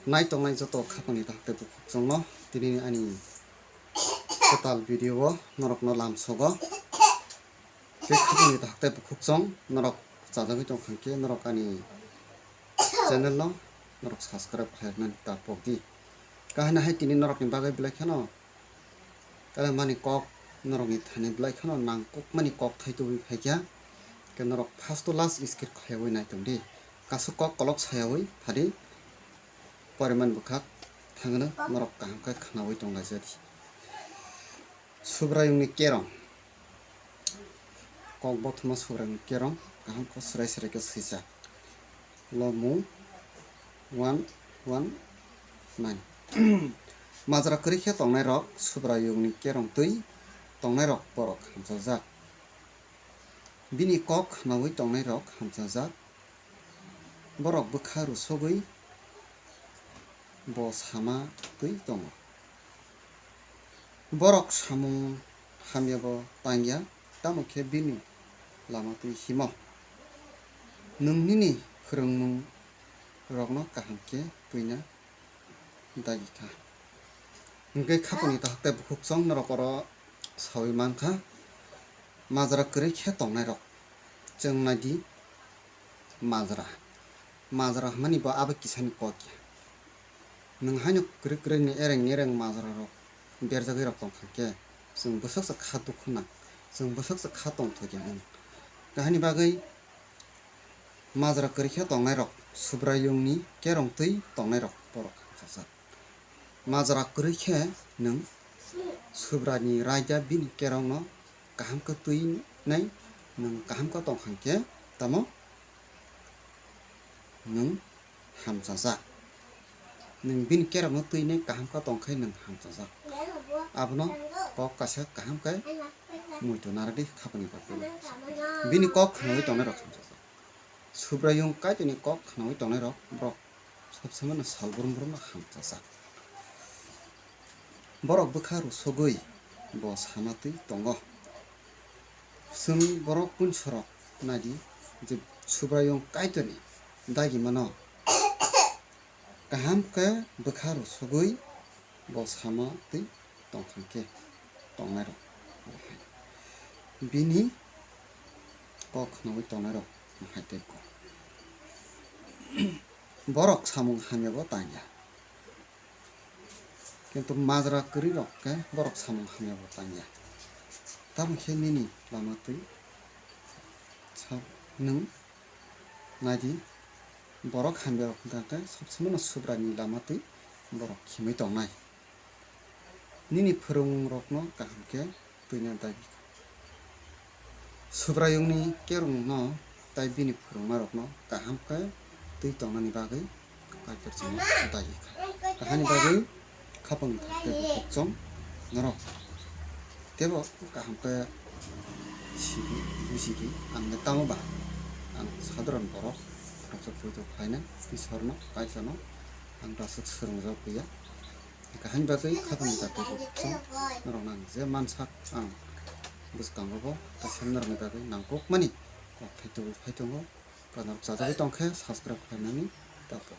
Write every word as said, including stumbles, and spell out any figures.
Nai tongnai joto khapangni tahuk tei bukhukchongno tini ani kwtal video o norokno lamsogo. Tei khapangni tahuk tei bukhukchong norok chajagwi tongkha khe norok ani channel no norok subscribe khlainani ta pokdi. Kahini hai tini norokni bagwi belai kheno kalaimani kok norokni thani belai kheno nangkukmani kok thai tubui phaikha. Khe norok first to last skip khaiwi naitongdi. Kasu kok kolok sayawi phadi poriman bwkhak thangno norok kaham khe khnawi tonglaijadi. Subraiyungni kerong. Kok bothoma Subraiyungni kerong kaham khe swrai swrai khe swijak. Lomung one one nine. Majra kwrwi khe tongnairok Subraiyungni kerong twi tongnairok borok hamchajak. Bini kok khnaui tongnairok hamchajak. Borok bwkha rusogwi bo sama twi tongo. Borok samung hamyabo tangya, tamo khe bini lama twi himo. Nwng nini phwrwngmungrokno kaham khe twina dagi kha. Hwnkhe khapangni tahuk tei bukhukchong norok oro saui mankha, majra kwrwi khe tongnairok. Chwng naidi majra. Majra hwnmani bo abo kisani kok ya. Nwng haino kwrwi kwrwi ni ereng ereng majra rok berjagwi rok tongkha khe, chwng bwswk se kha dukhu nang, chwng bwswk se kha tongthok ya wng. Kahini bagwi majra kwrwi khe tongnairok, Subraiyungni kerong twi tongnairok borok hamchajak. Majra kwrwi khe nwng Subraiyungni raida bini kerongno kaham khe twinai nwng kaham khe tongkha khe tamo nwng hamchajak. Nwng bini kerongno twinai kaham khe tongkhe nwng hamchajak. Abono kok kaisa kaham khe muitu narwdi khapangni bagwi. Bini kok khnaui tongnairok hamchajak. Subraiyung Kaitorni kok khnaui tongnairok borok sob somai no sal brum brum no hamchajak. Borok bwkha rusogwi bo sama twi tongo. Chwng borok punsorok naidi je Subraiyung Kaitorni dagimano kaham khe bwkha rusogwi bo sama twi tongkha khe tongnairok bini kok khnaui tongnairok hai tei kok. Borok samung hamyabo tangya. Kintu majra kwrwi rok khe borok samung hamya bo tangya. Tamo khe nini lama twi sa nwng naidi, borok hamya rok hwnkha khe sob somai no Subraiyungni lama twi borok khimwi tongnai. Nini phwrwngmungrokno kaham khe twina dagi kha. Subraiyungni kerongno tei bini phwrwngmarokno kaham khe twi tongnani bagwi Kaitor chwngno dagi kha. Kahani bagwi khapang tei bukhukchong norok teibo kaham khe sidi bujidi, ang le tamo ba ang sadharon borok, khoroksa puitu khlainai Isorno Kaitorno ang ta swk swrwngjak ya. Kahini bagwi khapang tei bukhukchong norokno ang je mansak ang bwskango bo kaisa norokni bagwi nangkukmani kok thai tubui phai tongo. Kanal chajagwi tongkhe subscribe khlainani ta pok.